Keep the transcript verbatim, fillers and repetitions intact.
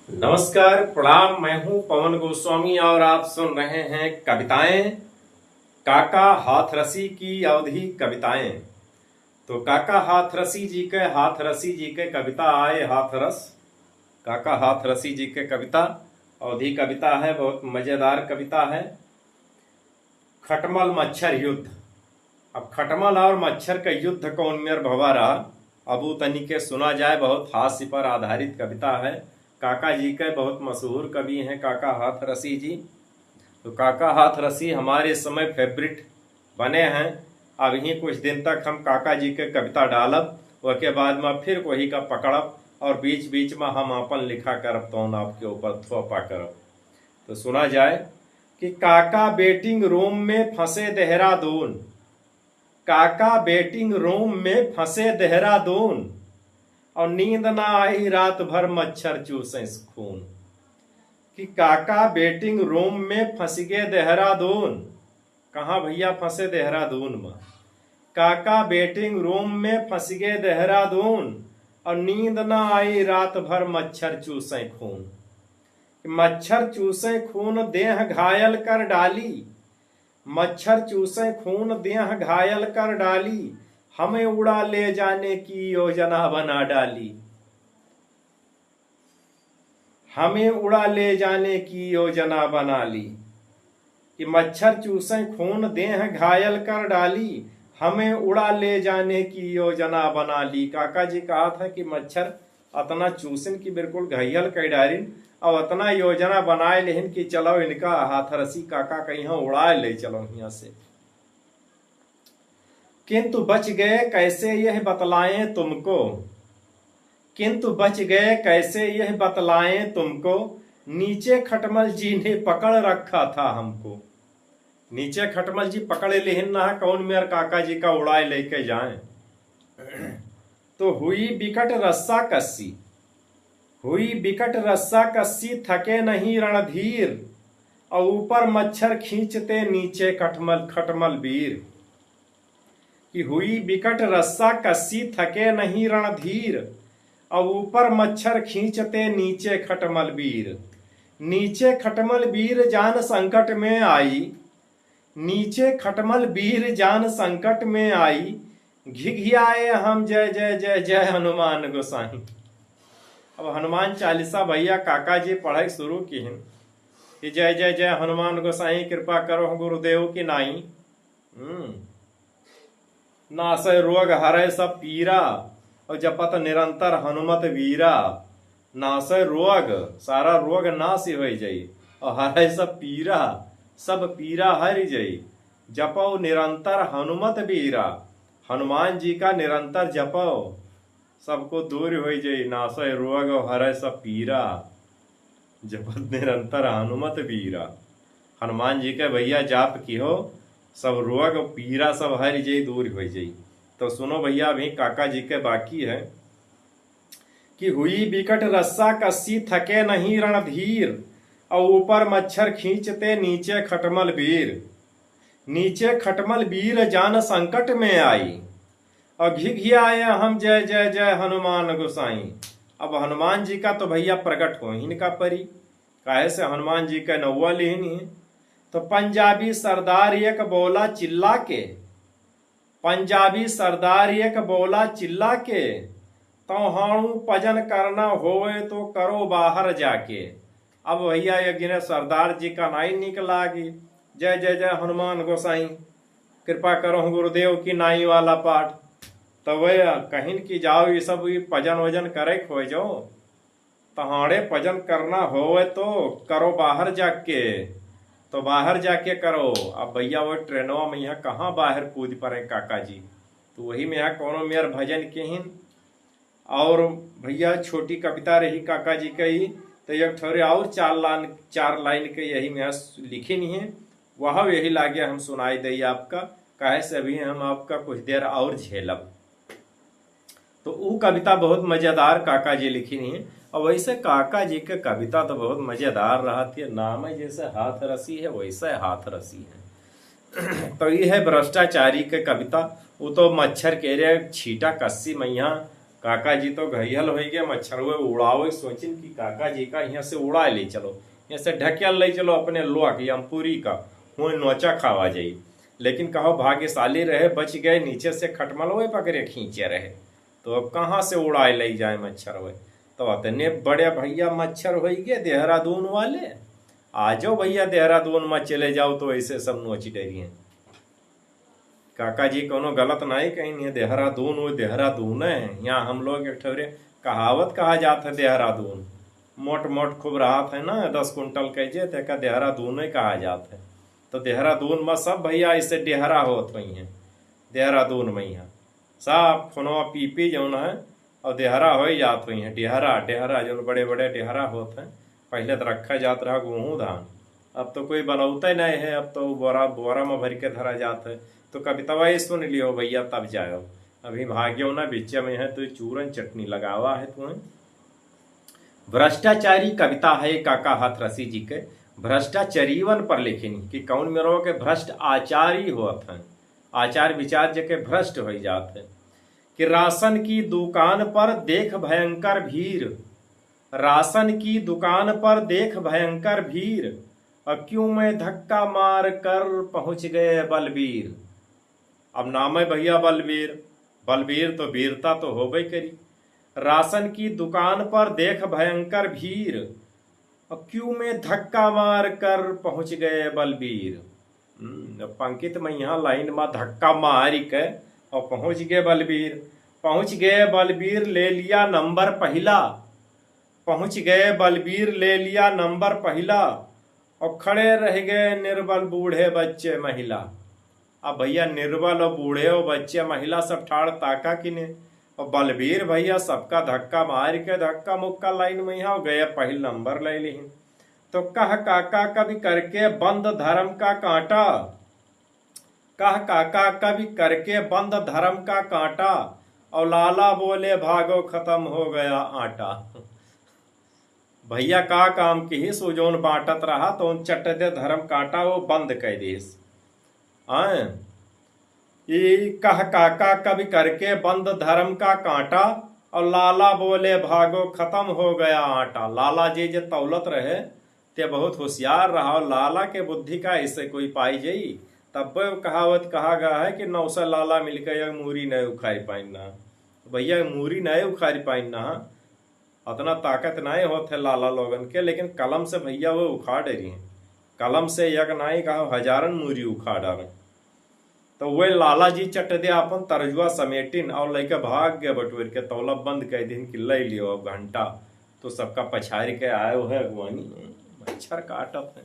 नमस्कार, प्रणाम, मैं हूं पवन गोस्वामी और आप सुन रहे हैं कविताएं, काका हाथरसी की अवधी कविताएं। तो काका हाथरसी जी के, हाथरसी जी के कविता आए हाथरस। काका हाथरसी जी के कविता, अवधी कविता है, बहुत मजेदार कविता है। खटमल मच्छर युद्ध। अब खटमल और मच्छर का युद्ध कौन मेर भवा रहा, अब उ तनी के सुना जाए। बहुत हास्य पर आधारित कविता है। काका जी के बहुत मशहूर कवि हैं काका हाथरसी जी। तो काका हाथरसी हमारे इस समय फेवरेट बने हैं। अब ही कुछ दिन तक हम काका जी के कविता डालब, ओके बाद में फिर कोई का पकड़ब और बीच बीच में हम अपन लिखा करब, तौन आपके ऊपर थोपा करब। तो सुना जाए कि काका वेटिंग रूम में फंसे देहरादून, काका वेटिंग रूम में फंसे देहरादून, और नींद ना आई रात भर मच्छर चूसे खून। कि काका वेटिंग रूम में फंस गए देहरादून। कहाँ भैया फंसे देहरादून में? काका वेटिंग रूम में फंस गए देहरादून, और नींद ना आई रात भर मच्छर चूसे खून। मच्छर चूसे खून देह घायल कर डाली, मच्छर चूसे खून देह घायल कर डाली, हमें उड़ा ले जाने की योजना बना डाली, हमें उड़ा ले जाने की योजना बना ली। कि मच्छर चूसे खून देह घायल कर डाली, हमें उड़ा ले जाने की योजना बना ली। काका जी कहत है कि मच्छर अतना चूसिन कि बिल्कुल घायल कर डारिन, और अतना योजना बनाए लेहिन कि चलो इनका हाथरसी काका कहीं उड़ाए ले चलो हियाँ से। किंतु बच गए कैसे यह बतलाएं तुमको, किंतु बच गए कैसे यह बतलाएं तुमको, नीचे खटमल जी ने पकड़ रखा था हमको। नीचे खटमल जी पकड़े लेहिन ना, कौन मेर काका जी का उड़ाए लेके जाए। तो हुई बिकट रस्सा कस्सी, हुई बिकट रस्सा कस्सी, थके नहीं रणधीर, और ऊपर मच्छर खींचते नीचे खटमल, खटमल बीर। कि हुई बिकट रस्सा कस्सी, थके नहीं रणधीर, और ऊपर मच्छर खींचते नीचे खटमल बीर। नीचे खटमल बीर जान संकट में आई, नीचे खटमल बीर जान संकट में आई, घिघियाए हम जय जय जय जय हनुमान गोसाई। अब हनुमान चालीसा भैया काका जी पढ़ाई शुरू किहिन कि जय जय जय हनुमान गोसाई, कृपा करो गुरुदेव की नाई। हम्म। नासै रोग हरै सब पीरा, और जपत निरंतर हनुमत बीरा। नासै रोग, सारा रोग नाश होइ जाई, और हरै सब पीरा, सब पीरा हरि जाई। जपौ निरंतर हनुमत बीरा, हनुमान जी का निरंतर जपौ, सबको दूर होइ जाई। नासै रोग और हरै सब पीरा, जपत निरंतर हनुमत बीरा। हनुमान जी के भैया जाप किहो, सब रोग पीरा सब हरि जाई, दूर होइ जाई। तो सुनो भैया, अभी काका जी के बाकी है कि हुई बिकट रस्सा कस्सी, थके नहीं रणधीर, और ऊपर मच्छर खींचते नीचे खटमल बीर। नीचे खटमल बीर जान संकट में आई, और घिघियाए हम जय जय जय हनुमान गोसाई। अब हनुमान जी का तो भैया प्रकट होहिन का परी, काहे से हनुमान जी का नौवा लिहिन ही। तो पंजाबी सरदार एक बोला चिल्ला के, पंजाबी सरदार एक बोला चिल्ला के, तौहाणु पजन करना होवे तो करो बाहर जाके। अब भैया एक जने सरदार जी का नाई निक लागी, जय जय जय हनुमान गोसाई, कृपा करो गुरुदेव की नाई वाला पाठ। तो वे कहिन कि जाओ ये सब ये पजन वजन करे खोजो, तहाड़े पजन करना होवे तो करो बाहर जाके, तो बाहर जाके करो। अब भैया वो ट्रेनवा में यहाँ कहाँ बाहर कूद पड़े काका जी, तो वही में यहाँ कौनो मेर भजन किहिन। और भैया छोटी कविता रही काका जी कही, तो एक ठोरे और चार लाइन, चार लाइन के यही में यहाँ लिखिन ही, वह यही लागे हम सुनाई दई आपका, काहे से अभी हम आपका कुछ देर और झेलब। तो ऊ कविता बहुत मजेदार काका जी लिखिन ही। और वैसे काका जी के कविता तो बहुत मजेदार रहत है, नाम है जैसे हाथ रसी है वैसे हाथ रसी है। तो ये है भ्रष्टाचारी के कविता। वो तो मच्छर के रे छीटा कस्सी मैया, काका जी तो घायल होइ गए, मच्छरवे उड़ावे सोचिन कि काका जी का यहाँ से उड़ाए ले चलो, यहाँ से ढकेल ले चलो अपने लोआ के अमपुरी का, हुए नोचा खावा जाई। लेकिन कहो भाग्यशाली रहे, बच गए, नीचे से खटमलवे पकड़े खींचे रहे। तो अब कहाँ से उड़ाए ले जाए मच्छरवे? तो अतने बड़े भैया मच्छर होइ गए देहरादून वाले, आ जाओ भैया देहरादून में चले जाओ, तो ऐसे सब नोच डरिए। काका जी कोनो गलत नाई कहीं, ये देहरादून वो देहरादून है। यहाँ हम लोग एक ठौरे कहावत कहा जात है देहरादून, मोट मोट खूब रहत है ना, दस कुंटल कह जे, तेका देहरादून ही कहा जात है। तो देहरादून में सब भैया ऐसे डेहरा होत हुई हैं देहरादून में। यहाँ सब खुनवा पी पी जौन है और डेहरा होइ जात हुई हैं। डेहरा, डेहरा जौन बड़े बड़े डेहरा होत हैं, पहले तो रखा जात रहा गेहूँ धान, अब तो कोई बनौते नहीं है, अब तो बोरा, बोरा में भर के धरा जात है। तो कवितवा ही सुन लियो भैया, तब जाओ, अभी भाग्यो ना बिच्चे में है, तो चूरन चटनी लगावा है तुम्हें। भ्रष्टाचारी कविता है काका हाथरसी जी के, भ्रष्टाचारीवन पर लेखिन कि कौन मेरो के भ्रष्ट आचारी होत हैं, आचार विचार जेके भ्रष्ट होइ जात है। कि राशन की दुकान पर देख भयंकर भीड़, राशन की दुकान पर देख भयंकर भीड़, और क्यों में धक्का मार कर पहुँच गए बलबीर। अब नाम है भैया बलबीर, बलबीर तो वीरता तो होबे करी। राशन की दुकान पर देख भयंकर भीड़, और क्यों में धक्का मार कर पहुँच गए बलबीर। हम्म, अब पंकित में यहाँ लाइन में धक्का मार के और पहुँच गए बलबीर। पहुँच गए बलबीर, ले लिया नंबर पहला। पहुँच गए बलबीर, ले लिया नंबर पहला। और खड़े रह गए निर्बल बूढ़े बच्चे महिला। अब भैया निर्बल और बूढ़े और बच्चे महिला सब ठाड़ ताका किने। और बलबीर भैया सबका धक्का मार के धक्का मुक्का लाइन में यहाँ गए, पहिल नंबर ले लिहिन। तो कह काका कवि करके बंद धर्म का कांटा, कह काका कवि करके बंद धर्म का कांटा, और लाला बोले भागो खत्म हो गया आटा। भैया का काम किहिस, उ जौन बांटत रहा तो उन चट दे धर्म कांटा वो बंद कर दिस। आए, ई कह काका कवि करके बंद धर्म का कांटा, और लाला बोले भागो खत्म हो गया आटा। लाला जी जे तौलत रहे ते बहुत होशियार रहा, और लाला के बुद्धि का ऐसे कोई पाई जाई। तब वो कहावत कहा गया है कि नौ सौ लाला मिलकर एक मूरी नहीं उखाड़ पाइन ना। भैया मूरी नहीं उखाड़ पाइन ना, अतना ताकत नाहीं होत है लाला लोगन के, लेकिन कलम से भैया वो उखाड़ रही हैं। कलम से एक नाहीं कहा, हजारन मूरी उखाड़ रहे। तो वे लाला जी चट दे आपन तरजुआ समेटिन और लइके भाग गए बटोर के, तौला बंद कर दिन कि ले लियो अब घंटा। तो सबका पछाड़ के आए हुए अगुवानी, मच्छर काटत है।